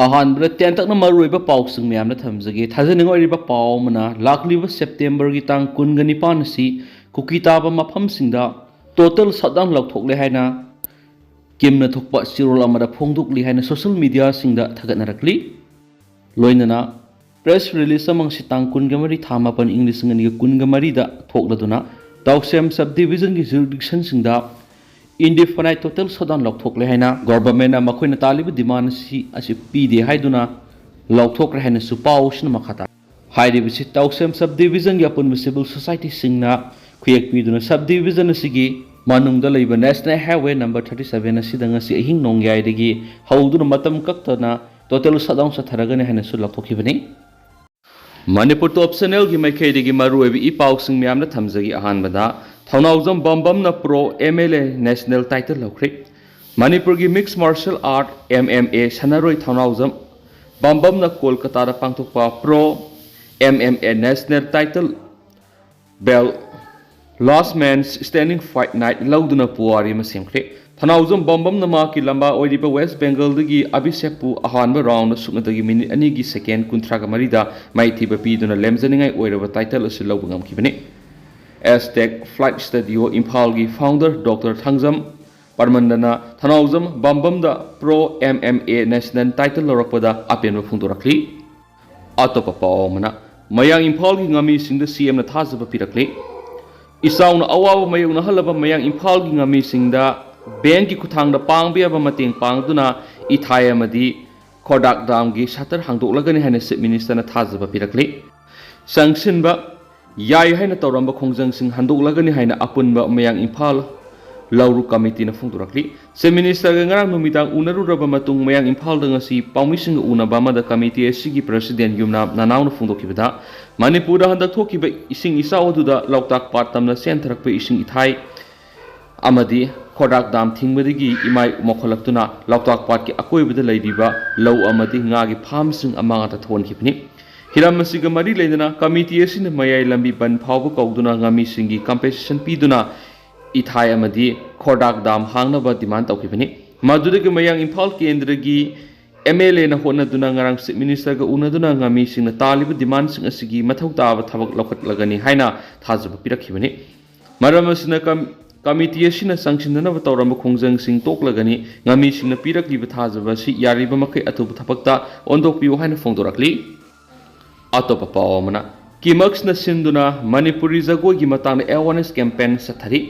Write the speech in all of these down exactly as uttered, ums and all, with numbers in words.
ꯑꯍꯥꯟꯕꯗ ꯇꯦꯟꯇꯛꯅ ꯃꯔꯨꯑꯣꯏꯕ ꯄꯥꯎꯁꯤꯡ ꯃꯌꯥꯝꯗ ꯊꯝꯖꯒꯦ꯫ ꯊꯥꯖꯅꯤꯡꯉꯥꯏ ꯑꯣꯏꯔꯤꯕ ꯄꯥꯎ ꯑꯃꯅ, ꯂꯥꯛꯂꯤꯕ ꯁꯦꯞꯇꯦꯝꯕꯔꯒꯤ ꯇꯥꯡ ꯀꯨꯟꯒ ꯅꯤꯄꯥꯟ ꯑꯁꯤ ꯀꯨꯀꯤ ꯇꯥꯕ ꯃꯐꯝꯁꯤꯡꯗ total shutdown ꯂꯥꯎꯊꯣꯛꯂꯦ ꯍꯥꯏꯅ ꯀꯤꯝꯅ ꯊꯣꯛꯄ ꯆꯦꯔꯣꯜ ꯑꯃꯗ ꯐꯣꯡꯗꯣꯛꯂꯤ ꯍꯥꯏꯅ social mediaꯁꯤꯡꯗ ꯊꯥꯒꯠꯅꯔꯛꯂꯤ꯫ ꯂꯣꯏꯅꯅ press release ꯑꯃ ꯉꯁꯤ ꯇꯥꯡ ꯀꯨꯟꯒ ꯃꯔꯤ ꯊꯥ ꯃꯥꯄꯟ ꯏꯪ ꯂꯤꯁꯤꯡ ꯑꯅꯤꯒ ꯀꯨꯟꯒ ꯃꯔꯤꯗ ꯊꯣꯛꯂꯗꯨꯅ, ꯇꯥꯎꯁꯦꯝ subdivisionꯒꯤ jurisdictionꯁꯤꯡꯗ indefinite total shutdown ꯂꯥꯎꯊꯣꯛꯂꯦ ꯍꯥꯏꯅ, governmentꯅ ꯃꯈꯣꯏꯅ ꯇꯥꯜꯂꯤꯕ demand ꯑꯁꯤ, ꯑꯁꯤ ꯄꯤꯗꯦ ꯍꯥꯏꯗꯨꯅ ꯂꯥꯎꯊꯣꯛꯈ꯭ꯔꯦ ꯍꯥꯏꯅꯁꯨ ꯄꯥꯎ ꯑꯁꯤꯅ ꯃꯈꯥ ꯇꯥꯏ꯫ ꯍꯥꯏꯔꯤꯕꯁꯤ ꯇꯥꯎꯁꯦꯝ subdivisionꯒꯤ ꯑꯄꯨꯟꯕ civil societyꯁꯤꯡꯅ ꯈꯨꯌꯦꯛ ꯄꯤꯗꯨꯅ, subdivision ꯑꯁꯤꯒꯤ ꯃꯅꯨꯡꯗ ꯂꯩꯕ National Highway number thirty seven ꯑꯁꯤꯗ ꯉꯁꯤ ꯑꯍꯤꯡ ꯅꯣꯡꯌꯥꯏꯗꯒꯤ ꯍꯧꯗꯨꯅ ꯃꯇꯝ ꯀꯛꯇꯅ total shutdown ꯆꯠꯊꯔꯒꯅꯤ ꯍꯥꯏꯅꯁꯨ ꯂꯥꯎꯊꯣꯛꯈꯤꯕꯅꯤ꯫ ꯃꯅꯤꯄꯨꯔ Top Channelꯒꯤ ꯃꯥꯏꯀꯩꯗꯒꯤ ꯃꯔꯨꯑꯣꯏꯕ ꯏ ꯄꯥꯎꯁꯤꯡ ꯃꯌꯥꯝꯅ ꯊꯝꯖꯒꯦ꯫ ꯑꯍꯥꯟꯕꯗ, ꯊꯧꯅꯥꯎꯖꯝ ꯕꯝꯕꯝꯅ pro M L A national title ꯂꯧꯈ꯭ꯔꯦ꯫ ꯃꯅꯤꯄꯨꯔꯒꯤ mixed martial art, M M A, ꯁꯥꯟꯅꯔꯣꯏ ꯊꯧꯅꯥꯎꯖꯝ ꯕꯝꯕꯝꯅ ꯀꯣꯜꯀꯇꯥꯗ ꯄꯥꯡꯊꯣꯛꯄ pro M M A national title belt last man standing fight night ꯂꯧꯗꯨꯅ ꯄꯨꯋꯥꯔꯤ ꯑꯃ ꯁꯦꯝꯈ꯭ꯔꯦ꯫ ꯊꯧꯅꯥꯎꯖꯝ ꯕꯝꯕꯝꯅ ꯃꯍꯥꯛꯀꯤ ꯂꯝꯕꯥ ꯑꯣꯏꯔꯤꯕ West Bengalꯗꯒꯤ ꯑꯕꯤꯁꯦꯛꯄꯨ ꯑꯍꯥꯟꯕ roundꯗ ꯁꯨꯞꯅꯇꯒꯤ minute ꯑꯅꯤꯒꯤ second ꯀꯨꯟꯊ꯭ꯔꯥꯒ ꯃꯔꯤꯗ ꯃꯥꯏꯊꯤꯕ ꯄꯤꯗꯨꯅ ꯂꯦꯝꯖꯅꯤꯡꯉꯥꯏ ꯑꯣꯏꯔꯕ title ꯑꯁꯤ ꯂꯧꯕ ꯉꯝꯈꯤꯕꯅꯤ꯫ Aztec Flight Studio ꯏꯝꯐꯥꯜꯒꯤ founder Doctor Thangjam ꯄꯔꯃꯟꯗꯅ Thounaojam ꯕꯝꯕꯝꯗ pro M M A national title ꯂꯧꯔꯛꯄꯗ ꯑꯄꯦꯟꯕ ꯐꯣꯡꯗꯣꯔꯛꯂꯤ꯫ ꯑꯇꯣꯞꯄ ꯄꯥꯎ ꯑꯃꯅ, ꯃꯌꯥꯡ ꯏꯝꯐꯥꯜꯒꯤ ꯉꯥꯃꯤꯁꯤꯡꯗ CMꯅ ꯊꯥꯖꯕ ꯄꯤꯔꯛꯂꯤ꯫ ꯏꯆꯥꯎꯅ ꯑꯋꯥꯕ ꯃꯥꯌꯣꯛꯅꯍꯜꯂꯕ ꯃꯌꯥꯡ ꯏꯝꯐꯥꯜꯒꯤ ꯉꯥꯃꯤꯁꯤꯡꯗ bankꯀꯤ ꯈꯨꯠꯊꯥꯡꯗ ꯄꯥꯡꯕ ꯌꯥꯕ ꯃꯇꯦꯡ ꯄꯥꯡꯗꯨꯅ ꯏꯊꯥꯏ ꯑꯃꯗꯤ ꯈꯣꯔꯗꯥꯛ damꯒꯤ shutter ꯍꯥꯡꯗꯣꯛꯂꯒꯅꯤ ꯍꯥꯏꯅ Chief Ministerꯅ ꯊꯥꯖꯕ ꯄꯤꯔꯛꯂꯤ꯫ ꯆꯪꯁꯤꯟꯕ ꯌꯥꯏ ꯍꯥꯏꯅ ꯇꯧꯔꯝꯕ ꯈꯣꯡꯖꯪꯁꯤꯡ ꯍꯟꯗꯣꯛꯂꯒꯅꯤ ꯍꯥꯏꯅ ꯑꯄꯨꯟꯕ ꯃꯌꯥꯡ ꯏꯝꯐꯥꯜ ꯂꯧꯔꯨ committeeꯅ ꯐꯣꯡꯗꯣꯔꯛꯂꯤ꯫ Chief Ministerꯒ ꯉꯔꯥꯡ ꯅꯨꯃꯤꯗꯥꯡ ꯎꯅꯔꯨꯔꯕ ꯃꯇꯨꯡ ꯃꯌꯥꯡ ꯏꯝꯐꯥꯜꯗ ꯉꯁꯤ ꯄꯥꯎꯃꯤꯁꯤꯡꯒ ꯎꯅꯕ ꯑꯃꯗ committee ꯑꯁꯤꯒꯤ president ꯌꯨꯝꯅꯥꯝ ꯅꯅꯥꯎꯅ ꯐꯣꯡꯗꯣꯛꯈꯤꯕꯗ, ꯃꯅꯤꯄꯨꯔꯗ ꯍꯟꯗꯛ ꯊꯣꯛꯈꯤꯕ ꯏꯁꯤꯡ ꯏꯆꯥꯎ ꯑꯗꯨꯗ ꯂꯣꯛꯇꯥꯛ ꯄꯥꯠ ꯇꯝꯅ ꯆꯦꯟꯊꯔꯛꯄ ꯏꯁꯤꯡ ꯏꯊꯥꯏ ꯑꯃꯗꯤ ꯈꯣꯔꯗꯥꯛ dam ꯊꯤꯡꯕꯗꯒꯤ ꯏꯃꯥꯏ ꯃꯣꯛꯈꯠꯂꯛꯇꯨꯅ ꯂꯣꯛꯇꯥꯛ ꯄꯥꯠꯀꯤ ꯑꯀꯣꯏꯕꯗ ꯂꯩꯔꯤꯕ ꯂꯧ ꯑꯃꯗꯤ ꯉꯥꯒꯤ farmꯁꯤꯡ ꯑꯃꯥꯡ ꯑꯇꯥ ꯊꯣꯛꯍꯟꯈꯤꯕꯅꯤ꯫ ꯍꯤꯔꯝ ꯑꯁꯤꯒ ꯃꯔꯤ ꯂꯩꯅꯅ committee ꯑꯁꯤꯅ ꯃꯌꯥꯏ ꯂꯝꯕꯤ ꯕꯟ ꯐꯥꯎꯕ ꯀꯧꯗꯨꯅ ꯉꯥꯃꯤꯁꯤꯡꯒꯤ compensation ꯄꯤꯗꯨꯅ ꯏꯊꯥꯏ ꯑꯃꯗꯤ ꯈꯣꯔꯗꯥꯛ dam ꯍꯥꯡꯅꯕ demand ꯇꯧꯈꯤꯕꯅꯤ꯫ ꯃꯗꯨꯗꯒꯤ ꯃꯌꯥꯡ ꯏꯝꯐꯥꯜ ꯀꯦꯟꯗ꯭ꯔꯒꯤ ꯑꯦꯝ ꯑꯦꯜ ꯑꯦꯅ ꯍꯣꯠꯅꯗꯨꯅ ꯉꯔꯥꯡ ꯆꯤꯐ ꯃꯤꯅꯤꯁꯇꯔꯒ ꯎꯅꯗꯨꯅ ꯉꯥꯃꯤꯁꯤꯡꯅ ꯇꯥꯜꯂꯤꯕ ꯗꯤꯃꯥꯟꯁꯤꯡ ꯑꯁꯤꯒꯤ ꯃꯊꯧ ꯇꯥꯕ ꯊꯕꯛ ꯂꯧꯈꯠꯂꯒꯅꯤ ꯍꯥꯏꯅ ꯊꯥꯖꯕ ꯄꯤꯔꯛꯈꯤꯕꯅꯤ꯫ ꯃꯔꯝ ꯑꯁꯤꯅ ꯀꯝ- ꯀꯃꯤꯇꯤ ꯑꯁꯤꯅ ꯆꯪꯁꯤꯟꯅꯅꯕ ꯇꯧꯔꯝꯕ ꯈꯣꯡꯖꯪꯁꯤꯡ ꯇꯣꯛꯂꯒꯅꯤ꯫ ꯉꯥꯃꯤꯁꯤꯡꯅ ꯄꯤꯔꯛꯂꯤꯕ ꯊꯥꯖꯕ ꯑꯁꯤ ꯌꯥꯔꯤꯕ ꯃꯈꯩ ꯑꯊꯨꯕ ꯊꯕꯛꯇ ꯑꯣꯟꯊꯣꯛꯄꯤꯌꯨ ꯍꯥꯏꯅ ꯐꯣꯡꯗꯣꯔꯛꯂꯤ꯫ ꯑꯇꯣꯞꯄ ꯄꯥꯎ ꯑꯃꯅ, ꯀꯤꯃꯛꯁꯅ ꯁꯤꯟꯗꯨꯅ ꯃꯅꯤꯄꯨꯔꯤ ꯖꯒꯣꯏꯒꯤ ꯃꯇꯥꯡꯗ ꯑꯦꯋꯥꯔꯅꯦꯁ ꯀꯦꯝꯄꯦꯟ ꯆꯠꯊꯔꯤ꯫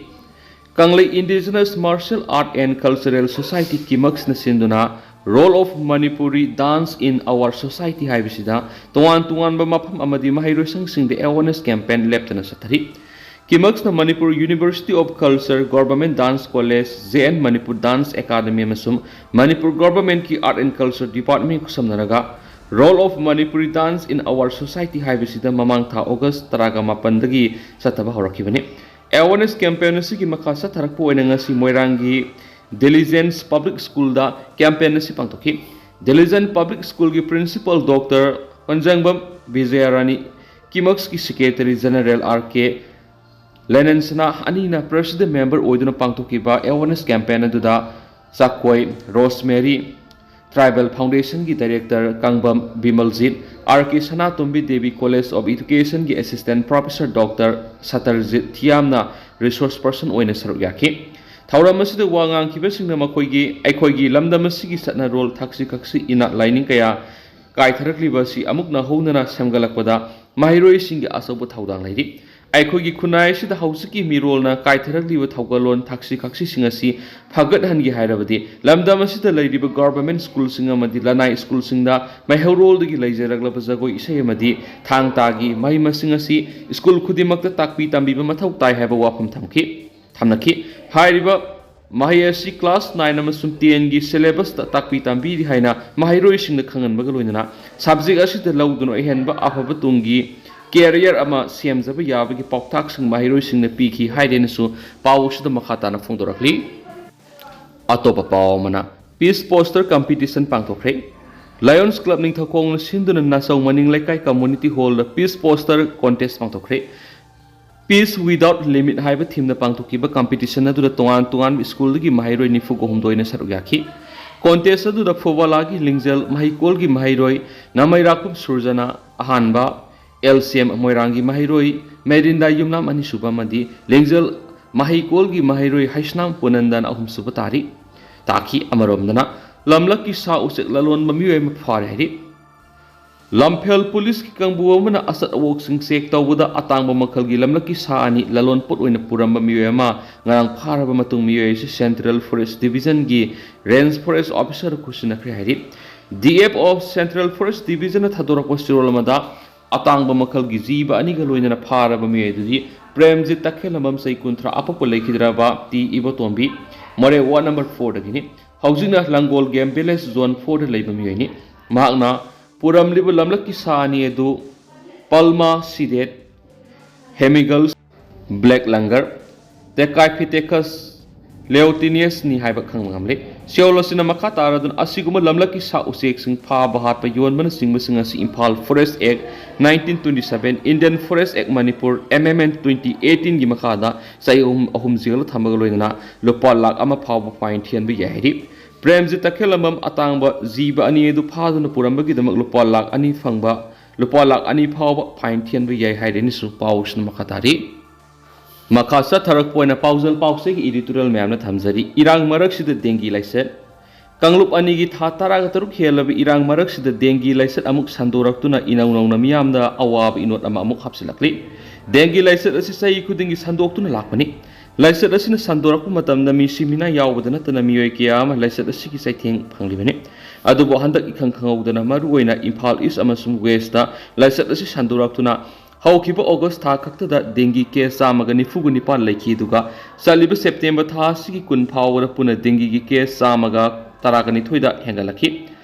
ꯀꯪꯂꯩ Indigenous Martial Art and Cultural Society, ꯀꯤꯃꯛꯁꯅ ꯁꯤꯟꯗꯨꯅ Role of Manipuri Dance in Our Society ꯍꯥꯏꯕꯁꯤꯗ ꯇꯣꯉꯥꯟ ꯇꯣꯉꯥꯟꯕ ꯃꯐꯝ ꯑꯃꯗꯤ ꯃꯍꯩꯔꯣꯏꯁꯪꯁꯤꯡꯗ ꯑꯦꯋꯥꯔꯅꯦꯁ ꯀꯦꯝꯄꯦꯟ ꯂꯦꯞꯇꯅ ꯆꯠꯊꯔꯤ꯫ ꯀꯤꯃꯛꯁꯅ Manipur University of Culture, Government Dance College, J N Manipur Dance Academy ꯑꯃꯁꯨꯡ Manipur ꯒꯣꯚꯔꯟꯃꯦꯟꯠꯀꯤ Art and Culture Department ꯈꯨꯠꯁꯝꯅꯔꯒ Role of Manipuri Dance in Our Society ꯍꯥꯏꯕꯁꯤꯗ ꯃꯃꯥꯡ ꯊꯥ ꯑꯣꯒꯁ ꯇꯔꯥꯒ ꯃꯥꯄꯟꯗꯒꯤ ꯆꯠꯊꯕ ꯍꯧꯔꯛꯈꯤꯕꯅꯤ꯫ ꯑꯦꯋꯥꯔꯅꯦꯁ ꯀꯦꯝꯄꯦꯟ ꯑꯁꯤꯒꯤ ꯃꯈꯥ ꯆꯠꯊꯔꯛꯄ ꯑꯣꯏꯅ ꯉꯁꯤ ꯃꯣꯏꯔꯥꯡꯒꯤ Diligence Public Schoolꯗ ꯀꯦꯝꯄꯦꯟ ꯑꯁꯤ ꯄꯥꯡꯊꯣꯛꯈꯤ꯫ Diligence Public Schoolꯒꯤ principal Doctor ꯄꯟꯖꯪꯕꯝ ꯕꯤꯖꯌꯔꯥꯅꯤ, ꯀꯤꯃꯛꯁꯀꯤ Secretary General R K ꯂꯦꯅꯟꯁꯅꯥ ꯑꯅꯤꯅ president member ꯑꯣꯏꯗꯨꯅ ꯄꯥꯡꯊꯣꯛꯈꯤꯕ ꯑꯦꯋꯥꯔꯅꯦꯁ ꯀꯦꯝꯄꯦꯟ ꯑꯗꯨꯗ ꯆꯥꯛꯀꯣꯏ ꯔꯣꯁꯃꯦꯔꯤ, Tribal Foundationꯒꯤ Director Kangbam Bimaljit, R K Sanatombi Devi College of Educationꯒꯤ Assistant Professor Doctor ꯁꯇꯔꯖꯤꯠ ꯊꯤꯌꯥꯝꯅ resource person ꯑꯣꯏꯅ ꯁꯔꯨꯛ ꯌꯥꯈꯤ꯫ ꯊꯧꯔꯝ ꯑꯁꯤꯗ ꯋꯥ ꯉꯥꯡꯈꯤꯕꯁꯤꯡꯅ ꯃꯈꯣꯏꯒꯤ ꯑꯩꯈꯣꯏꯒꯤ ꯂꯝꯗꯝ ꯑꯁꯤꯒꯤ ꯆꯠꯅꯔꯣꯜ ꯊꯛꯁꯤ ꯈꯛꯁꯤ ꯏꯅꯥꯠ ꯂꯥꯏꯅꯤꯡ ꯀꯌꯥ ꯀꯥꯏꯊꯔꯛꯂꯤꯕ ꯑꯁꯤ ꯑꯃꯨꯛ ꯅꯧꯍꯧꯅꯅ ꯁꯦꯝꯒꯠꯂꯛꯄꯗ ꯃꯍꯩꯔꯣꯏꯁꯤꯡꯒꯤ ꯑꯆꯧꯕ ꯊꯧꯗꯥꯡ ꯂꯩꯔꯤ꯫ ꯑꯩꯈꯣꯏꯒꯤ ꯈꯨꯟꯅꯥꯏ ꯑꯁꯤꯗ ꯍꯧꯖꯤꯛꯀꯤ ꯃꯤꯔꯣꯜꯅ ꯀꯥꯏꯊꯔꯛꯂꯤꯕ ꯊꯧꯒꯜꯂꯣꯟ ꯊꯛꯁꯤ ꯈꯛꯁꯤꯁꯤꯡ ꯑꯁꯤ ꯐꯒꯠꯍꯟꯒꯦ ꯍꯥꯏꯔꯕꯗꯤ ꯂꯝꯗꯝ ꯑꯁꯤꯗ ꯂꯩꯔꯤꯕ ꯒꯣꯚꯔꯟꯃꯦꯟꯠ ꯁ꯭ꯀꯨꯜꯁꯤꯡ ꯑꯃꯗꯤ ꯂꯅꯥꯏ ꯁ꯭ꯀꯨꯜꯁꯤꯡꯗ ꯃꯩꯍꯧꯔꯣꯜꯗꯒꯤ ꯂꯩꯖꯔꯛꯂꯕ ꯖꯒꯣꯏ ꯏꯁꯩ ꯑꯃꯗꯤ ꯊꯥꯡ ꯇꯥꯒꯤ ꯃꯍꯩ ꯃꯁꯤꯡ ꯑꯁꯤ ꯁ꯭ꯀꯨꯜ ꯈꯨꯗꯤꯡꯃꯛꯇ ꯇꯥꯛꯄꯤ ꯇꯝꯕꯤꯕ ꯃꯊꯧ ꯇꯥꯏ ꯍꯥꯏꯕ ꯋꯥꯐꯝ ꯊꯝꯈꯤ꯫ ꯊꯝꯅꯈꯤ꯫ ꯍꯥꯏꯔꯤꯕ ꯃꯍꯩ ꯑꯁꯤ class nine ꯑꯃꯁꯨꯡ tenꯒꯤ syllabusꯇ ꯇꯥꯛꯄꯤ ꯇꯝꯕꯤꯔꯤ ꯍꯥꯏꯅ ꯃꯍꯩꯔꯣꯏꯁꯤꯡꯗ ꯈꯪꯍꯟꯕꯒ ꯂꯣꯏꯅꯅ subject ꯑꯁꯤꯗ ꯂꯧꯗꯨꯅ ꯑꯍꯦꯟꯕ ꯑꯐꯕ ꯇꯨꯡꯒꯤ career ꯑꯃ ꯁꯦꯝꯖꯕ ꯌꯥꯕꯒꯤ ꯄꯥꯎꯇꯥꯛꯁꯤꯡ ꯃꯍꯩꯔꯣꯏꯁꯤꯡꯅ ꯄꯤꯈꯤ ꯍꯥꯏꯔꯦꯅꯁꯨ ꯄꯥꯎ ꯑꯁꯤꯗ ꯃꯈꯥ ꯇꯥꯅ ꯐꯣꯡꯗꯣꯔꯛꯂꯤ꯫ ꯑꯇꯣꯞꯄ ꯄꯥꯎ ꯑꯃꯅ, Peace Poster Competition ꯄꯥꯡꯊꯣꯛꯈ꯭ꯔꯦ꯫ Lions Club ꯅꯤꯡꯊꯧꯈꯣꯡꯅ ꯁꯤꯟꯗꯨꯅ ꯅꯥꯆꯧ ꯃꯅꯤꯡ ꯂꯩꯀꯥꯏ Community Hallꯗ Peace Poster Contest ꯄꯥꯡꯊꯣꯛꯈ꯭ꯔꯦ꯫ Peace Without Limit ꯍꯥꯏꯕ themeꯅ ꯄꯥꯡꯊꯣꯛꯈꯤꯕ competition ꯑꯗꯨꯗ ꯇꯣꯉꯥꯟ ꯇꯣꯉꯥꯟꯕ ꯁ꯭ꯀꯨꯜꯗꯒꯤ ꯃꯍꯩꯔꯣꯏ ꯅꯤꯐꯨꯒ ꯍꯨꯝꯗꯣꯏꯅ ꯁꯔꯨꯛ ꯌꯥꯈꯤ꯫ Contest ꯑꯗꯨꯗ ꯐꯨꯕꯥꯂꯥꯒꯤ ꯂꯤꯡꯖꯦꯜ ꯃꯍꯩꯀꯣꯜꯒꯤ ꯃꯍꯩꯔꯣꯏ ꯅꯃꯩꯔꯥꯛꯄꯝ ꯁꯨꯔꯖꯅ ꯑꯍꯥꯟꯕ, ꯑꯦꯜ ꯁꯤ ꯑꯦꯝ ꯃꯣꯏꯔꯥꯡꯒꯤ ꯃꯍꯩꯔꯣꯏ ꯃꯦꯔꯤꯟꯗꯥ ꯌꯨꯝꯅꯥꯝ ꯑꯅꯤꯁꯨꯕ ꯑꯃꯗꯤ ꯂꯤꯡꯖꯦꯜ ꯃꯍꯩꯀꯣꯜꯒꯤ ꯃꯍꯩꯔꯣꯏ ꯍꯩꯁꯅꯥꯝ ꯄꯨꯅꯟꯗꯟ ꯑꯍꯨꯝꯁꯨꯕ ꯇꯥꯔꯤ, ꯇꯥꯈꯤ꯫ ꯑꯃꯔꯣꯝꯗꯅ ꯂꯝꯂꯛꯀꯤ ꯁꯥ ꯎꯆꯦꯛ ꯂꯂꯣꯟꯕ ꯃꯤꯑꯣꯏ ꯑꯃ ꯐꯥꯔꯦ ꯍꯥꯏꯔꯤ꯫ ꯂꯝꯐꯦꯜ ꯄꯨꯂꯤꯁꯀꯤ ꯀꯥꯡꯕꯨ ꯑꯃꯅ ꯑꯆꯠ ꯑꯋꯣꯛꯁꯤꯡ ꯆꯦꯛ ꯇꯧꯕꯗ ꯑꯇꯥꯡꯕ ꯃꯈꯜꯒꯤ ꯂꯝꯂꯛꯀꯤ ꯁꯥ ꯑꯅꯤ ꯂꯂꯣꯟ ꯄꯣꯠ ꯑꯣꯏꯅ ꯄꯨꯔꯝꯕ ꯃꯤꯑꯣꯏ ꯑꯃ ꯉꯔꯥꯡ ꯐꯥꯔꯕ ꯃꯇꯨꯡ ꯃꯤꯑꯣꯏ ꯑꯁꯤ ꯁꯦꯟꯇ꯭ꯔꯦꯜ ꯐꯣꯔꯦꯁ ꯗꯤꯕꯤꯖꯟꯒꯤ ꯔꯦꯟꯖ ꯐꯣꯔꯦꯁ ꯑꯣꯐꯤꯁꯔ ꯈꯨꯠꯁꯤꯟꯅꯈ꯭ꯔꯦ ꯍꯥꯏꯔꯤ꯫ D F O central forest ꯗꯤꯕꯤꯖꯟꯅ ꯊꯥꯗꯣꯔꯛꯄ ꯆꯦꯔꯣꯜ ꯑꯃꯗ ꯑꯇꯥꯡꯕ ꯃꯈꯜꯒꯤ ꯖꯤꯕ ꯑꯅꯤꯒ ꯂꯣꯏꯅꯅ ꯐꯥꯔꯕ ꯃꯤꯑꯣꯏ ꯑꯗꯨꯗꯤ ꯄ꯭ꯔꯦꯝꯖꯤꯠ ꯇꯈꯦꯜꯂꯝꯕꯝ ꯆꯍꯤ ꯀꯨꯟꯊ꯭ꯔꯥ ꯑꯄꯣꯛꯄ ꯂꯩꯈꯤꯗ꯭ꯔꯕ ꯇꯤ ꯏꯕꯣꯇꯣꯝꯕꯤ ꯃꯣꯔꯦ ꯋꯥꯔꯗ ꯅꯝꯕꯔ ꯐꯣꯔꯗꯒꯤꯅꯤ꯫ ꯍꯧꯖꯤꯛꯅ ꯂꯪꯒꯣꯜ ꯒꯦꯝ ꯚꯤꯂꯦꯖ ꯖꯣꯟ ꯐꯣꯔꯗ ꯂꯩꯕ ꯃꯤꯑꯣꯏꯅꯤ꯫ ꯃꯍꯥꯛꯅ ꯄꯨꯔꯝꯂꯤꯕ ꯂꯝꯂꯛꯀꯤ ꯁꯥ ꯑꯅꯤ ꯑꯗꯨ ꯄꯜꯃꯥ ꯁꯤꯗꯦꯠ, ꯍꯦꯃꯤꯒꯜ ꯕ꯭ꯂꯦꯛ ꯂꯪꯒꯔ, ꯇꯦꯀꯥꯏꯐꯤꯇꯦꯀꯁ ꯂꯦꯎꯇꯤꯅꯤꯌꯁꯅꯤ ꯍꯥꯏꯕ ꯈꯪꯕ ꯉꯝꯂꯦ꯫ ꯁꯤꯑꯣꯜ ꯑꯁꯤꯅ ꯃꯈꯥ ꯇꯥꯔꯗꯨꯅ ꯑꯁꯤꯒꯨꯝꯕ ꯂꯝꯂꯛꯀꯤ ꯁꯥ ꯎꯆꯦꯛꯁꯤꯡ ꯐꯥꯕ, ꯍꯥꯠꯄ, ꯌꯣꯟꯕꯅꯆꯤꯡꯕꯁꯤꯡ ꯑꯁꯤ Imphal forest act nineteen twenty seven, Indian forest act Manipur M M N twenty ꯑꯩꯠꯇꯤꯟꯒꯤ ꯃꯈꯥꯗ ꯆꯍꯤ ꯑꯍꯨꯝ, ꯑꯍꯨꯝ ꯖꯦꯜꯗ ꯊꯝꯕꯒ ꯂꯣꯏꯅꯅ ꯂꯨꯄꯥ ꯂꯥꯈ ꯑꯃ ꯐꯥꯎꯕ ꯐꯥꯏꯟ ꯊꯤꯍꯟꯕ ꯌꯥꯏ ꯍꯥꯏꯔꯤ꯫ ꯄ꯭ꯔꯦꯝꯖꯤꯠ ꯇꯈꯦꯜꯂꯝꯕꯝ ꯑꯇꯥꯡꯕ ꯖꯤꯕ ꯑꯅꯤ ꯑꯗꯨ ꯐꯥꯗꯨꯅ ꯄꯨꯔꯝꯕꯒꯤꯗꯃꯛ ꯂꯨꯄꯥ ꯂꯥꯈ ꯑꯅꯤ ꯐꯪꯕ, ꯂꯨꯄꯥ ꯂꯥꯈ ꯑꯅꯤ ꯐꯥꯎꯕ ꯐꯥꯏꯟ ꯊꯤꯍꯟꯕ ꯌꯥꯏ ꯍꯥꯏꯔꯦꯅꯁꯨ ꯄꯥꯎꯁꯤꯅ ꯃꯈꯥ ꯇꯥꯔꯤ꯫ ꯃꯈꯥ ꯆꯠꯊꯔꯛꯄ ꯑꯣꯏꯅ ꯄꯥꯎꯖꯦꯜ ꯄꯥꯎꯆꯦꯒꯤ ꯏꯗꯤꯇꯣꯔꯤꯌꯦꯜ ꯃꯌꯥꯝꯅ ꯊꯝꯖꯔꯤ꯫ ꯏꯔꯥꯡ ꯃꯔꯛꯁꯤꯗ ꯗꯦꯡꯒꯤ ꯂꯥꯏꯆꯠ꯫ ꯀꯥꯡꯂꯨꯞ ꯑꯅꯤꯒꯤ ꯊꯥ ꯇꯔꯥꯒ ꯇꯔꯨꯛ ꯍꯦꯜꯂꯕ ꯏꯔꯥꯡ ꯃꯔꯛꯁꯤꯗ ꯗꯦꯡꯒꯤ ꯂꯥꯏꯆꯠ ꯑꯃꯨꯛ ꯁꯟꯗꯣꯔꯛꯇꯨꯅ ꯏꯅꯧ ꯅꯧꯅ ꯃꯤꯌꯥꯝꯗ ꯑꯋꯥꯕ ꯏꯅꯣꯠ ꯑꯃ ꯑꯃꯨꯛ ꯍꯥꯞꯆꯤꯜꯂꯛꯂꯤ꯫ ꯗꯦꯡꯒꯤ ꯂꯥꯏꯆꯠ ꯑꯁꯤ ꯆꯍꯤ ꯈꯨꯗꯤꯡꯒꯤ ꯁꯟꯗꯣꯛꯇꯨꯅ ꯂꯥꯛꯄꯅꯤ꯫ ꯂꯥꯏꯆꯠ ꯑꯁꯤꯅ ꯁꯟꯗꯣꯔꯛꯄ ꯃꯇꯝꯗ ꯃꯤꯁꯤ ꯃꯤꯅꯥ ꯌꯥꯎꯕꯗ ꯅꯠꯇꯅ ꯃꯤꯑꯣꯏ ꯀꯌꯥ ꯑꯃ ꯂꯥꯏꯆꯠ ꯑꯁꯤꯒꯤ ꯆꯩꯊꯦꯡ ꯐꯪꯂꯤꯕꯅꯤ꯫ ꯑꯗꯨꯕꯨ ꯍꯟꯗꯛ ꯏꯈꯪ ꯈꯪꯍꯧꯗꯅ ꯃꯔꯨꯑꯣꯏꯅ ꯏꯝꯐꯥꯜ ꯏꯁ ꯑꯃꯁꯨꯡ ꯋꯦꯁꯇ ꯂꯥꯏꯆꯠ ꯑꯁꯤ ꯁꯟꯗꯣꯔꯛꯇꯨꯅ ꯍꯧꯈꯤꯕ ꯑꯣꯒꯁ ꯊꯥ ꯈꯛꯇꯗ ꯗꯦꯡꯒꯤ ꯀꯦꯁ ꯆꯥꯝꯃꯒ ꯅꯤꯐꯨꯒ ꯅꯤꯄꯥꯟ ꯂꯩꯈꯤ, ꯑꯗꯨꯒ ꯆꯠꯂꯤꯕ ꯁꯦꯞꯇꯦꯝꯕꯔ ꯊꯥ ꯑꯁꯤꯒꯤ ꯀꯨꯟ ꯐꯥꯎꯕꯗ ꯄꯨꯟꯅ ꯗꯦꯡꯒꯤꯒꯤ ꯀꯦꯁ ꯆꯥꯝꯃꯒ ꯇꯔꯥꯒ ꯅꯤꯊꯣꯏꯗ ꯍꯦꯟꯒꯠꯂꯛꯈꯤ꯫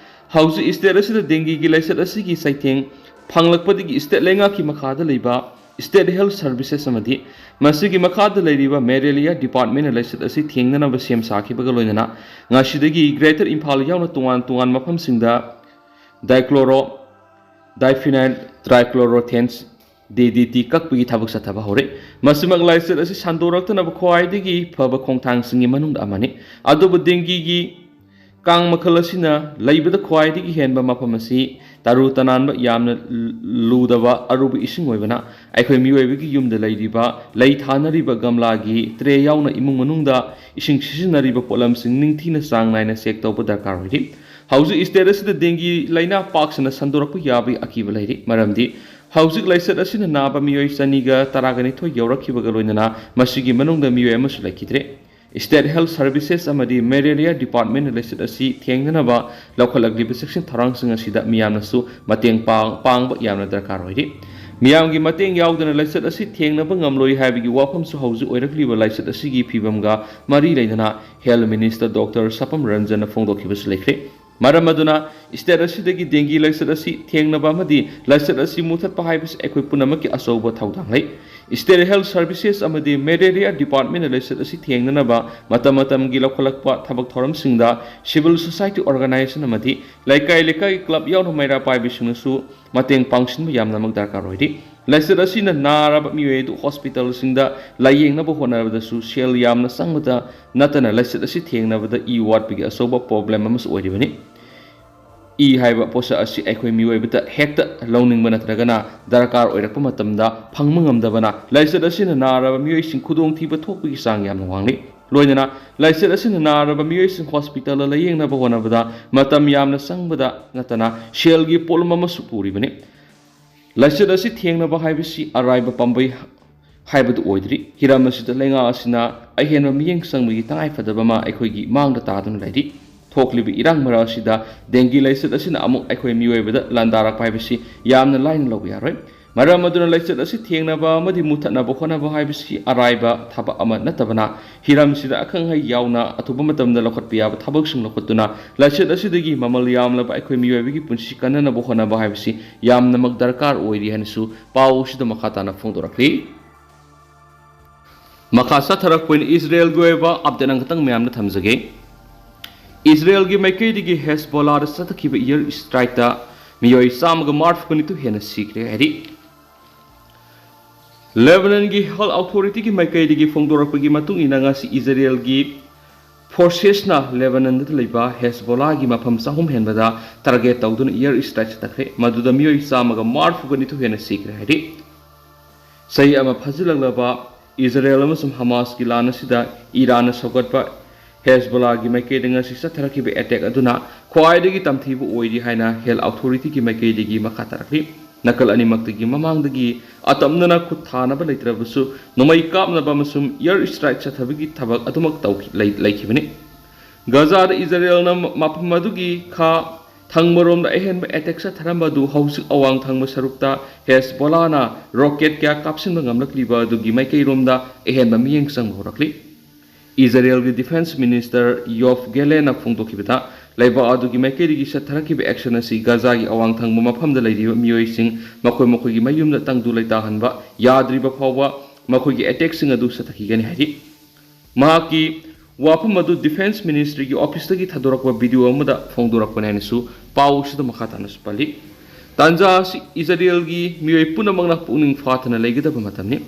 ꯍꯧꯖꯤꯛ ꯁ꯭ꯇꯦꯠ ꯑꯁꯤꯗ ꯗꯦꯡꯒꯤꯒꯤ ꯂꯥꯏꯆꯠ ꯑꯁꯤꯒꯤ ꯆꯩꯊꯦꯡ ꯐꯪꯂꯛꯄꯗꯒꯤ ꯁ꯭ꯇꯦꯠ ꯂꯩꯉꯥꯛꯀꯤ ꯃꯈꯥꯗ ꯂꯩꯕ ꯁ꯭ꯇꯦꯠ ꯍꯦꯜꯊ ꯁꯔꯚꯤꯁꯦꯁ ꯑꯃꯗꯤ ꯃꯁꯤꯒꯤ ꯃꯈꯥꯗ ꯂꯩꯔꯤꯕ ꯃꯦꯂꯦꯔꯤꯌꯥ ꯗꯤꯄꯥꯔꯠꯃꯦꯟꯅ ꯂꯥꯏꯆꯠ ꯑꯁꯤ ꯊꯦꯡꯅꯅꯕ ꯁꯦꯝ ꯁꯥꯈꯤꯕꯒ ꯂꯣꯏꯅꯅ ꯉꯁꯤꯗꯒꯤ ꯒ꯭ꯔꯦꯇꯔ ꯏꯝꯐꯥꯜ ꯌꯥꯎꯅ ꯇꯣꯉꯥꯟ ꯇꯣꯉꯥꯟꯕ ꯃꯐꯝꯁꯤꯡꯗ ꯗꯥꯏꯀ꯭ꯂꯣꯔꯣ ꯗꯥꯏꯐꯤꯅꯥꯏꯜ ꯇ꯭ꯔꯥꯏꯀ꯭ꯂꯣꯔꯣꯊꯦꯟꯁ, ꯗꯤ ꯗꯤ ꯇꯤ, ꯀꯛꯄꯒꯤ ꯊꯕꯛ ꯆꯠꯊꯕ ꯍꯧꯔꯦ꯫ ꯃꯁꯤꯃꯛ ꯂꯥꯏꯆꯠ ꯑꯁꯤ ꯁꯟꯗꯣꯔꯛꯇꯅꯕ ꯈ꯭ꯋꯥꯏꯗꯒꯤ ꯐꯕ ꯈꯣꯡꯊꯥꯡꯁꯤꯡꯒꯤ ꯃꯅꯨꯡꯗ ꯑꯃꯅꯤ꯫ ꯑꯗꯨꯕꯨ ꯗꯦꯡꯒꯤꯒꯤ ꯀꯥꯡ ꯃꯈꯜ ꯑꯁꯤꯅ ꯂꯩꯕꯗ ꯈ꯭ꯋꯥꯏꯗꯒꯤ ꯍꯦꯟꯕ ꯃꯐꯝ ꯑꯁꯤ ꯇꯔꯨ ꯇꯅꯥꯟꯕ, ꯌꯥꯝꯅ ꯂꯨꯗꯕ ꯑꯔꯨꯕ ꯏꯁꯤꯡ ꯑꯣꯏꯕꯅ, ꯑꯩꯈꯣꯏ ꯃꯤꯑꯣꯏꯕꯒꯤ ꯌꯨꯝꯗ ꯂꯩꯔꯤꯕ ꯂꯩ ꯊꯥꯅꯔꯤꯕ ꯒꯝꯂꯥꯒꯤ ꯇ꯭ꯔꯦ ꯌꯥꯎꯅ ꯏꯃꯨꯡ ꯃꯅꯨꯡꯗ ꯏꯁꯤꯡ ꯁꯤꯖꯤꯟꯅꯔꯤꯕ ꯄꯣꯠꯂꯝꯁꯤꯡ ꯅꯤꯡꯊꯤꯅ ꯆꯥꯡ ꯅꯥꯏꯅ ꯆꯦꯛ ꯇꯧꯕ ꯗꯔꯀꯥꯔ ꯑꯣꯏꯔꯤ꯫ ꯍꯧꯖꯤꯛ state ꯑꯁꯤꯗ dengue ꯂꯥꯏꯅꯥ ꯄꯥꯛ ꯁꯟꯅ ꯁꯟꯗꯣꯔꯛꯄ ꯌꯥꯕꯒꯤ ꯑꯀꯤꯕ ꯂꯩꯔꯤ, ꯃꯔꯝꯗꯤ ꯍꯧꯖꯤꯛ ꯂꯥꯏꯆꯠ ꯑꯁꯤꯅ ꯅꯥꯕ ꯃꯤꯑꯣꯏ ꯆꯅꯤꯒ ꯇꯔꯥꯒ ꯅꯤꯊꯣꯏ ꯌꯧꯔꯛꯈꯤꯕꯒ ꯂꯣꯏꯅꯅ ꯃꯁꯤꯒꯤ ꯃꯅꯨꯡꯗ ꯃꯤꯑꯣꯏ ꯑꯃꯁꯨ ꯂꯩꯈꯤꯗ꯭ꯔꯦ꯫ State Health Services ꯑꯃꯗꯤ Malaria Departmentꯅ ꯂꯥꯏꯆꯠ ꯑꯁꯤ ꯊꯦꯡꯅꯅꯕ ꯂꯧꯈꯠꯂꯛꯂꯤꯕ ꯆꯦꯛꯁꯤꯟ ꯊꯧꯔꯥꯡꯁꯤꯡ ꯑꯁꯤꯗ ꯃꯤꯌꯥꯝꯅꯁꯨ ꯃꯇꯦꯡ ꯄꯥꯡ-, ꯄꯥꯡꯕ ꯌꯥꯝꯅ ꯗꯔꯀꯥꯔ ꯑꯣꯏꯔꯤ꯫ ꯃꯤꯌꯥꯝꯒꯤ ꯃꯇꯦꯡ ꯌꯥꯎꯗꯅ ꯂꯥꯏꯆꯠ ꯑꯁꯤ ꯊꯦꯡꯅꯕ ꯉꯝꯂꯣꯏ ꯍꯥꯏꯕꯒꯤ ꯋꯥꯐꯝꯁꯨ ꯍꯧꯖꯤꯛ ꯑꯣꯏꯔꯛꯂꯤꯕ ꯂꯥꯏꯆꯠ ꯑꯁꯤꯒꯤ ꯐꯤꯕꯝꯒ ꯃꯔꯤ ꯂꯩꯅꯅ Health Minister Doctor ꯁꯄꯝ ꯔꯟꯖꯟꯅ ꯐꯣꯡꯗꯣꯛꯈꯤꯕꯁꯨ ꯂꯩꯈ꯭ꯔꯦ꯫ ꯃꯔꯝ ꯑꯗꯨꯅ state ꯑꯁꯤꯗꯒꯤ dengue ꯂꯥꯏꯆꯠ ꯑꯁꯤ ꯊꯦꯡꯅꯕ ꯑꯃꯗꯤ ꯂꯥꯏꯆꯠ ꯑꯁꯤ ꯃꯨꯊꯠꯄ ꯍꯥꯏꯕꯁꯤ ꯑꯩꯈꯣꯏ ꯄꯨꯝꯅꯃꯛꯀꯤ ꯑꯆꯧꯕ ꯊꯧꯗꯥꯡ ꯂꯩ꯫ State Health Services ꯑꯃꯗꯤ Malaria Departmentꯅ ꯂꯥꯏꯆꯠ ꯑꯁꯤ ꯊꯦꯡꯅꯅꯕ ꯃꯇꯝ ꯃꯇꯝꯒꯤ ꯂꯧꯈꯠꯂꯛꯄ ꯊꯕꯛ ꯊꯧꯔꯝꯁꯤꯡꯗ civil society organization ꯑꯃꯗꯤ ꯂꯩꯀꯥꯏ ꯂꯩꯀꯥꯏꯒꯤ club ꯌꯥꯎꯅ ꯃꯩꯔꯥ ꯄꯥꯏꯕꯁꯤꯡꯅꯁꯨ ꯃꯇꯦꯡ ꯄꯥꯡꯁꯤꯟꯕ ꯌꯥꯝꯅꯃꯛ ꯗꯔꯀꯥꯔ ꯑꯣꯏꯔꯤ꯫ ꯂꯥꯏꯆꯠ ꯑꯁꯤꯅ ꯅꯥꯔꯕ ꯃꯤꯑꯣꯏ ꯑꯗꯨ hospitalꯁꯤꯡꯗ ꯂꯥꯌꯦꯡꯅꯕ ꯍꯣꯠꯅꯕꯗꯁꯨ ꯁꯦꯜ ꯌꯥꯝꯅ ꯆꯪꯕꯗ ꯅꯠꯇꯅ ꯂꯥꯏꯆꯠ ꯑꯁꯤ ꯊꯦꯡꯅꯕꯗ ꯏ ꯋꯥꯠꯄꯒꯤ ꯑꯆꯧꯕ problem ꯑꯃꯁꯨ ꯑꯣꯏꯔꯤꯕꯅꯤ꯫ ꯏ ꯍꯥꯏꯕ ꯄꯣꯠꯁꯛ ꯑꯁꯤ ꯑꯩꯈꯣꯏ ꯃꯤꯑꯣꯏꯕꯗ ꯍꯦꯛꯇ ꯂꯧꯅꯤꯡꯕ ꯅꯠꯇ꯭ꯔꯒꯅ ꯗꯔꯀꯥꯔ ꯑꯣꯏꯔꯛꯄ ꯃꯇꯝꯗ ꯐꯪꯕ ꯉꯝꯗꯕꯅ ꯂꯥꯏꯆꯠ ꯑꯁꯤꯅ ꯅꯥꯔꯕ ꯃꯤꯑꯣꯏꯁꯤꯡ ꯈꯨꯗꯣꯡꯊꯤꯕ ꯊꯣꯛꯄꯒꯤ ꯆꯥꯡ ꯌꯥꯝꯅ ꯋꯥꯡꯂꯤ꯫ ꯂꯣꯏꯅꯅ ꯂꯥꯏꯆꯠ ꯑꯁꯤꯅ ꯅꯥꯔꯕ ꯃꯤꯑꯣꯏꯁꯤꯡ hospitalꯗ ꯂꯥꯌꯦꯡꯅꯕ ꯍꯣꯠꯅꯕꯗ ꯃꯇꯝ ꯌꯥꯝꯅ ꯆꯪꯕꯗ ꯅꯠꯇꯅ ꯁꯦꯜꯒꯤ ꯄꯣꯠꯂꯨꯝ ꯑꯃꯁꯨ ꯄꯨꯔꯤꯕꯅꯤ꯫ ꯂꯥꯏꯆꯠ ꯑꯁꯤ ꯊꯦꯡꯅꯕ ꯍꯥꯏꯕꯁꯤ ꯑꯔꯥꯏꯕ ꯄꯥꯝꯕꯩ ꯍꯥꯏꯕꯗꯨ ꯑꯣꯏꯗ꯭ꯔꯤ꯫ ꯍꯤꯔꯝ ꯑꯁꯤꯗ ꯂꯩꯉꯥꯛ ꯑꯁꯤꯅ ꯑꯍꯦꯟꯕ ꯃꯤꯠꯌꯦꯡ ꯆꯪꯕꯒꯤ ꯇꯉꯥꯏꯐꯗꯕ ꯑꯃ ꯑꯩꯈꯣꯏꯒꯤ ꯃꯥꯡꯗ ꯇꯥꯗꯨꯅ ꯂꯩꯔꯤ꯫ ꯊꯣꯛꯂꯤꯕ ꯏꯔꯥꯡ ꯃꯔꯛ ꯑꯁꯤꯗ dengue ꯂꯥꯏꯆꯠ ꯑꯁꯤꯅ ꯑꯃꯨꯛ ꯑꯩꯈꯣꯏ ꯃꯤꯑꯣꯏꯕꯗ ꯂꯥꯟꯗꯥꯔꯛꯄ ꯍꯥꯏꯕꯁꯤ ꯌꯥꯝꯅ ꯂꯥꯏꯅ ꯂꯧꯕ ꯌꯥꯔꯣꯏ꯫ ꯃꯔꯝ ꯑꯗꯨꯅ ꯂꯥꯏꯆꯠ ꯑꯁꯤ ꯊꯦꯡꯅꯕ ꯑꯃꯗꯤ ꯃꯨꯊꯠꯅꯕ ꯍꯣꯠꯅꯕ ꯍꯥꯏꯕꯁꯤ ꯑꯔꯥꯏꯕ ꯊꯕꯛ ꯑꯃ ꯅꯠꯇꯕꯅ, ꯍꯤꯔꯝꯁꯤꯗ ꯑꯈꯪ ꯑꯍꯩ ꯌꯥꯎꯅ ꯑꯊꯨꯕ ꯃꯇꯝꯗ ꯂꯧꯈꯠꯄ ꯌꯥꯕ ꯊꯕꯛꯁꯤꯡ ꯂꯧꯈꯠꯇꯨꯅ ꯂꯥꯏꯆꯠ ꯑꯁꯤꯗꯒꯤ ꯃꯃꯜ ꯌꯥꯝꯂꯕ ꯑꯩꯈꯣꯏ ꯃꯤꯑꯣꯏꯕꯒꯤ ꯄꯨꯟꯁꯤ ꯀꯟꯅꯅꯕ ꯍꯣꯠꯅꯕ ꯍꯥꯏꯕꯁꯤ ꯌꯥꯝꯅꯃꯛ ꯗꯔꯀꯥꯔ ꯑꯣꯏꯔꯤ ꯍꯥꯏꯅꯁꯨ ꯄꯥꯎ ꯑꯁꯤꯗ ꯃꯈꯥ ꯇꯥꯅ ꯐꯣꯡꯗꯣꯔꯛꯂꯤ꯫ ꯃꯈꯥ ꯆꯠꯊꯔꯛꯄ ꯑꯣꯏꯅ ꯏꯖꯔꯦꯜꯒꯤ ꯑꯣꯏꯕ update ꯑꯃꯈꯛꯇꯪ ꯃꯌꯥꯝꯗ ꯊꯝꯖꯒꯦ꯫ ꯏꯖꯔꯦꯜꯒꯤ ꯃꯥꯏꯀꯩꯗꯒꯤ ꯍꯦꯁꯕꯣꯂꯥꯗ ꯆꯠꯊꯈꯤꯕ air strikeꯇ ꯃꯤꯑꯣꯏ ꯆꯥꯝꯃꯒ ꯃꯔꯤꯐꯨ ꯅꯤꯊꯣꯏ ꯍꯦꯟꯅ ꯁꯤꯈ꯭ꯔꯦ ꯍꯥꯏꯔꯤ꯫ ꯂꯦꯕꯅꯟꯒꯤ health authorityꯒꯤ ꯃꯥꯏꯀꯩꯗꯒꯤ ꯐꯣꯡꯗꯣꯔꯛꯄꯒꯤ ꯃꯇꯨꯡ ꯏꯟꯅ ꯉꯁꯤ ꯏꯖꯔꯦꯜꯒꯤ ꯐꯣꯔꯁꯦꯁꯅ ꯂꯦꯕꯅꯟꯗ ꯂꯩꯕ ꯍꯦꯁꯕꯣꯂꯥꯒꯤ ꯃꯐꯝ ꯆꯍꯨꯝ ꯍꯦꯟꯕꯗ ꯇꯥꯔꯒꯦꯠ ꯇꯧꯗꯨꯅ ꯏꯌꯔ ꯏꯁꯇ꯭ꯔꯥꯏꯛ ꯆꯠꯊꯈ꯭ꯔꯦ꯫ ꯃꯗꯨꯗ ꯃꯤꯑꯣꯏ ꯆꯥꯝꯃꯒ ꯃꯔꯤꯐꯨꯒ ꯅꯤꯊꯣꯏ ꯍꯦꯟꯅ ꯁꯤꯈ꯭ꯔꯦ ꯍꯥꯏꯔꯤ꯫ ꯆꯍꯤ ꯑꯃ ꯐꯥꯖꯤꯜꯂꯛꯂꯕ ꯏꯖꯔꯦꯜ ꯑꯃꯁꯨꯡ ꯍꯃꯥꯁꯀꯤ ꯂꯥꯟ ꯑꯁꯤꯗ ꯏꯔꯥꯟꯅ ꯁꯧꯒꯠꯄ ꯍꯦꯁꯕꯣꯂꯥꯒꯤ ꯃꯥꯏꯀꯩꯗ ꯉꯁꯤ ꯆꯠꯊꯔꯛꯈꯤꯕ ꯑꯦꯇꯦꯛ ꯑꯗꯨꯅ ꯈ꯭ꯋꯥꯏꯗꯒꯤ ꯇꯝꯊꯤꯕ ꯑꯣꯏꯔꯤ ꯍꯥꯏꯅ ꯍꯦꯜꯊ ꯑꯣꯊꯣꯔꯤꯇꯤꯒꯤ ꯃꯥꯏꯀꯩꯗꯒꯤ ꯃꯈꯥ ꯇꯥꯔꯛꯂꯤ꯫ ꯅꯥꯀꯜ ꯑꯅꯤꯃꯛꯇꯒꯤ ꯃꯃꯥꯡꯗꯒꯤ ꯑꯇꯝꯅꯅ ꯈꯨꯠ ꯊꯥꯅꯕ ꯂꯩꯇ꯭ꯔꯕꯁꯨ, ꯅꯣꯡꯃꯩ ꯀꯥꯞꯅꯕ ꯑꯃꯁꯨꯡ ꯏꯌꯔ ꯏꯁꯇ꯭ꯔꯥꯏꯛ ꯆꯠꯊꯕꯒꯤ ꯊꯕꯛ ꯑꯗꯨꯃꯛ ꯇꯧꯈꯤ-, ꯂꯩ-, ꯂꯩꯈꯤꯕꯅꯤ꯫ ꯒꯖꯥꯗ ꯏꯖꯔꯦꯜꯅ ꯃꯐꯝ ꯑꯗꯨꯒꯤ ꯈꯥ ꯊꯪꯕꯔꯣꯝꯗ ꯑꯍꯦꯟꯕ ꯑꯦꯇꯦꯛ ꯆꯠꯊꯔꯝꯕ ꯑꯗꯨ ꯍꯧꯖꯤꯛ ꯑꯋꯥꯡ ꯊꯪꯕ ꯁꯔꯨꯛꯇ ꯍꯦꯁꯕꯣꯂꯥꯅ ꯔꯣꯀꯦꯠ ꯀꯌꯥ ꯀꯥꯞꯁꯤꯟꯕ ꯉꯝꯂꯛꯂꯤꯕ ꯑꯗꯨꯒꯤ ꯃꯥꯏꯀꯩꯔꯣꯝꯗ ꯑꯍꯦꯟꯕ ꯃꯤꯠꯌꯦꯡ ꯆꯪꯕ ꯍꯧꯔꯛꯂꯤ꯫ ꯏꯖꯔꯦꯜꯒꯤ ꯗꯤꯐꯦꯟꯁ ꯃꯤꯅꯤꯁꯇꯔ ꯌꯣꯐ ꯒꯦꯂꯦꯟꯅ ꯐꯣꯡꯗꯣꯛꯈꯤꯕꯗ, ꯂꯩꯕꯥꯛ ꯑꯗꯨꯒꯤ ꯃꯥꯏꯀꯩꯗꯒꯤ ꯆꯠꯊꯔꯛꯈꯤꯕ ꯑꯦꯛꯁꯟ ꯑꯁꯤ ꯒꯖꯥꯒꯤ ꯑꯋꯥꯡ ꯊꯪꯕ ꯃꯐꯝꯗ ꯂꯩꯔꯤꯕ ꯃꯤꯑꯣꯏꯁꯤꯡ ꯃꯈꯣꯏ ꯃꯈꯣꯏꯒꯤ ꯃꯌꯨꯝꯗ ꯇꯪꯗꯨ ꯂꯩꯇꯥꯍꯟꯕ ꯌꯥꯗ꯭ꯔꯤꯕ ꯐꯥꯎꯕ ꯃꯈꯣꯏꯒꯤ ꯑꯦꯇꯦꯛꯁꯤꯡ ꯑꯗꯨ ꯆꯠꯊꯈꯤꯒꯅꯤ ꯍꯥꯏꯔꯤ꯫ ꯃꯍꯥꯛꯀꯤ ꯋꯥꯐꯝ ꯑꯗꯨ ꯗꯤꯐꯦꯟꯁ ꯃꯤꯅꯤꯁꯇ꯭ꯔꯤꯒꯤ ꯑꯣꯐꯤꯁꯇꯒꯤ ꯊꯥꯗꯣꯔꯛꯄ ꯚꯤꯗꯤꯑꯣ ꯑꯃꯗ ꯐꯣꯡꯗꯣꯔꯛꯄꯅꯤ ꯍꯥꯏꯅꯁꯨ ꯄꯥꯎ ꯑꯁꯤꯗ ꯃꯈꯥ ꯇꯥꯅꯁꯨ ꯄꯜꯂꯤ꯫ ꯇꯥꯟꯖꯥ ꯑꯁꯤ ꯏꯖꯔꯦꯜꯒꯤ ꯃꯤꯑꯣꯏ ꯄꯨꯝꯅꯃꯛꯅ ꯄꯨꯛꯅꯤꯡ ꯐꯥꯊꯅ ꯂꯩꯒꯗꯕ ꯃꯇꯝꯅꯤ꯫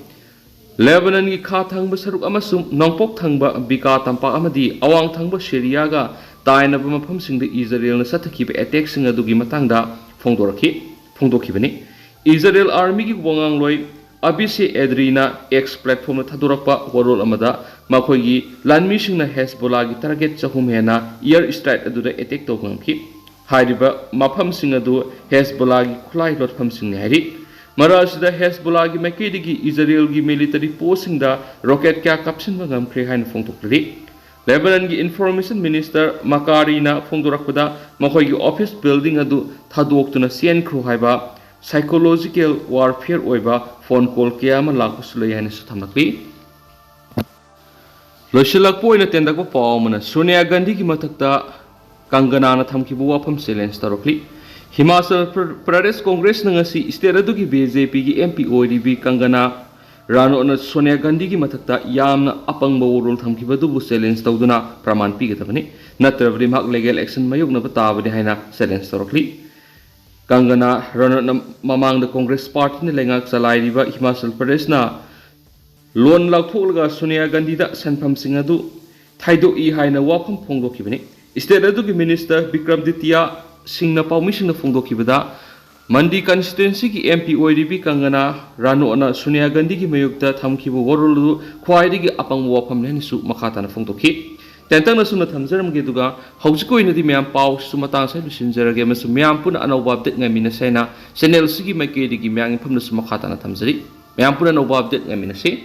ꯂꯦꯕꯅꯟꯒꯤ ꯈꯥ ꯊꯪꯕ ꯁꯔꯨꯛ ꯑꯃꯁꯨꯡ ꯅꯣꯡꯄꯣꯛ ꯊꯪꯕ ꯕꯤꯀꯥ ꯇꯝꯄꯥꯛ ꯑꯃꯗꯤ ꯑꯋꯥꯡ ꯊꯪꯕ ꯁꯤꯔꯤꯌꯥꯒ ꯇꯥꯏꯅꯕ ꯃꯐꯝꯁꯤꯡꯗ ꯏꯖꯔꯦꯜꯅ ꯆꯠꯊꯈꯤꯕ ꯑꯦꯇꯦꯛꯁꯤꯡ ꯑꯗꯨꯒꯤ ꯃꯇꯥꯡꯗ ꯐꯣꯡꯗꯣꯔꯛꯈꯤ, ꯐꯣꯡꯗꯣꯛꯈꯤꯕꯅꯤ꯫ ꯏꯖꯔꯦꯜ ꯑꯥꯔꯃꯤꯒꯤ ꯋꯥꯉꯥꯡꯂꯣꯏ ꯑꯕꯤꯁꯦ ꯑꯦꯗ꯭ꯔꯤꯅ ꯑꯦꯛꯁ ꯄ꯭ꯂꯦꯠꯐꯣꯝꯗ ꯊꯥꯗꯣꯔꯛꯄ ꯋꯥꯔꯣꯜ ꯑꯃꯗ ꯃꯈꯣꯏꯒꯤ ꯂꯥꯟꯃꯤꯁꯤꯡꯅ ꯍꯦꯁꯕꯣꯂꯥꯒꯤ ꯇꯥꯔꯒꯦꯠ ꯆꯍꯨꯝ ꯍꯦꯟꯅ ꯏꯌꯔ ꯏꯁꯇ꯭ꯔꯥꯏꯛ ꯑꯗꯨꯗ ꯑꯦꯇꯦꯛ ꯇꯧꯕ ꯉꯝꯈꯤ꯫ ꯍꯥꯏꯔꯤꯕ ꯃꯐꯝꯁꯤꯡ ꯑꯗꯨ ꯍꯦꯁꯕꯣꯂꯥꯒꯤ ꯈꯨꯠꯂꯥꯏ ꯂꯣꯠꯐꯝꯁꯤꯡꯅꯤ ꯍꯥꯏꯔꯤ꯫ ꯃꯔꯛ ꯑꯁꯤꯗ ꯍꯦꯁꯕꯣꯂꯥꯒꯤ ꯃꯥꯏꯀꯩꯗꯒꯤ ꯏꯖꯔꯦꯜꯒꯤ ꯃꯤꯂꯤꯇꯔꯤ ꯄꯣꯁꯁꯤꯡꯗ ꯔꯣꯀꯦꯠ ꯀꯌꯥ ꯀꯥꯞꯁꯤꯟꯕ ꯉꯝꯈ꯭ꯔꯦ ꯍꯥꯏꯅ ꯐꯣꯡꯗꯣꯛꯂꯤ꯫ ꯂꯦꯕꯅꯟꯒꯤ ꯏꯟꯐꯣꯔꯃꯦꯁꯟ ꯃꯤꯅꯤꯁꯇꯔ ꯃꯀꯥꯔꯤꯅ ꯐꯣꯡꯗꯣꯔꯛꯄꯗ, ꯃꯈꯣꯏꯒꯤ ꯑꯣꯐꯤꯁ ꯕꯤꯜꯗꯤꯡ ꯑꯗꯨ ꯊꯥꯗꯣꯛꯇꯨꯅ ꯆꯦꯟꯈ꯭ꯔꯣ ꯍꯥꯏꯕ ꯁꯥꯏꯀꯣꯂꯣꯖꯤꯀꯦꯜ ꯋꯥꯔꯐꯤꯌꯔ ꯑꯣꯏꯕ ꯐꯣꯟ ꯀꯣꯜ ꯀꯌꯥ ꯑꯃ ꯂꯥꯛꯄꯁꯨ ꯂꯩ ꯍꯥꯏꯅꯁꯨ ꯊꯝꯂꯛꯂꯤ꯫ ꯂꯣꯏꯁꯤꯜꯂꯛꯄ ꯑꯣꯏꯅ ꯇꯦꯟꯗꯛꯄ ꯄꯥꯎ ꯑꯃꯅ, ꯁꯣꯅꯤꯌꯥ ꯒꯥꯟꯙꯤꯒꯤ ꯃꯊꯛꯇ ꯀꯪꯒꯅꯥꯅ ꯊꯝꯈꯤꯕ ꯋꯥꯐꯝ ꯆꯦꯂꯦꯟꯖ ꯇꯧꯔꯛꯂꯤ꯫ ꯍꯤꯃꯥꯆꯜ ꯄ꯭ꯔ-, ꯄ꯭ꯔꯗꯦꯁ ꯀꯣꯡꯒ꯭ꯔꯦꯁꯅ ꯉꯁꯤ ꯁ꯭ꯇꯦꯠ ꯑꯗꯨꯒꯤ ꯕꯤ ꯖꯦ ꯄꯤꯒꯤ ꯑꯦꯝ ꯄꯤ ꯑꯣꯏꯔꯤꯕꯤ ꯀꯪꯒꯅꯥ ꯔꯥꯅꯣꯠꯅ ꯁꯣꯅꯤꯌꯥ ꯒꯥꯟꯙꯤꯒꯤ ꯃꯊꯛꯇ ꯌꯥꯝꯅ ꯑꯄꯪꯕ ꯋꯥꯔꯣꯜ ꯊꯝꯈꯤꯕꯗꯨꯕꯨ ꯆꯦꯂꯦꯟꯖ ꯇꯧꯗꯨꯅ ꯄ꯭ꯔꯃꯥꯟ ꯄꯤꯒꯗꯕꯅꯤ, ꯅꯠꯇ꯭ꯔꯕꯗꯤ ꯃꯍꯥꯛ ꯂꯤꯒꯦꯜ ꯑꯦꯛꯁꯟ ꯃꯥꯌꯣꯛꯅꯕ ꯇꯥꯕꯅꯤ ꯍꯥꯏꯅ ꯆꯦꯂꯦꯟꯖ ꯇꯧꯔꯛꯂꯤ꯫ ꯀꯪꯒꯅꯥ ꯔꯥꯅꯣꯠꯅ ꯃꯃꯥꯡꯗ ꯀꯣꯡꯒ꯭ꯔꯦꯁ ꯄꯥꯔꯇꯤꯅ ꯂꯩꯉꯥꯛ ꯆꯂꯥꯏꯔꯤꯕ ꯍꯤꯃꯥꯆꯜ ꯄ꯭ꯔꯗꯦꯁꯅ ꯂꯣꯟ ꯂꯧꯊꯣꯛꯂꯒ ꯁꯣꯅꯤꯌꯥ ꯒꯥꯟꯙꯤꯗ ꯁꯦꯟꯐꯝꯁꯤꯡ ꯑꯗꯨ ꯈꯥꯏꯗꯣꯛꯏ ꯍꯥꯏꯅ ꯋꯥꯐꯝ ꯐꯣꯡꯗꯣꯛꯈꯤꯕꯅꯤ꯫ State ꯑꯗꯨꯒꯤ Minister ꯕꯤꯀ꯭ꯔꯝꯗꯤꯇꯤꯌꯥ ꯁꯤꯡꯅ ꯄꯥꯎꯃꯤꯁꯤꯡꯅ ꯐꯣꯡꯗꯣꯛꯈꯤꯕꯗ, ꯃꯟꯗꯤ constituencyꯒꯤ MP ꯑꯣꯏꯔꯤꯕꯤ ꯀꯪꯒꯅꯥ ꯔꯥꯅꯣꯠꯅ ꯁꯣꯅꯤꯌꯥ ꯒꯥꯟꯙꯤꯒꯤ ꯃꯥꯌꯣꯛꯇ ꯊꯝꯈꯤꯕ ꯋꯥꯔꯣꯜ ꯑꯗꯨ ꯈ꯭ꯋꯥꯏꯗꯒꯤ ꯑꯄꯪꯕ ꯋꯥꯐꯝꯅꯤ ꯍꯥꯏꯅꯁꯨ ꯃꯈꯥ ꯇꯥꯅ ꯐꯣꯡꯗꯣꯛꯈꯤ꯫ ꯇꯦꯟꯇꯛꯅ ꯁꯨꯝꯅ ꯊꯝꯖꯔꯝꯒꯦ, ꯑꯗꯨꯒ ꯍꯧꯖꯤꯛꯀꯤ ꯑꯣꯏꯅꯗꯤ ꯃꯌꯥꯝ ꯄꯥꯎꯁꯤꯁꯨ ꯃꯇꯥꯡ ꯑꯁꯤꯗ ꯂꯣꯏꯁꯤꯟꯖꯔꯒꯦ ꯑꯃꯁꯨꯡ ꯃꯌꯥꯝ ꯄꯨꯟꯅ ꯑꯅꯧꯕ update ꯉꯥꯏꯃꯤꯟꯅꯁꯦ ꯍꯥꯏꯅ channelꯁꯤꯒꯤ ꯃꯥꯏꯀꯩꯗꯒꯤ ꯃꯌꯥꯝꯒꯤ ꯃꯐꯝꯗꯁꯨ ꯃꯈꯥ ꯇꯥꯅ ꯊꯝꯖꯔꯤ꯫ ꯃꯌꯥꯝ ꯄꯨꯟꯅ ꯑꯅꯧꯕ update ꯉꯥꯏꯃꯤꯟꯅꯁꯤ꯫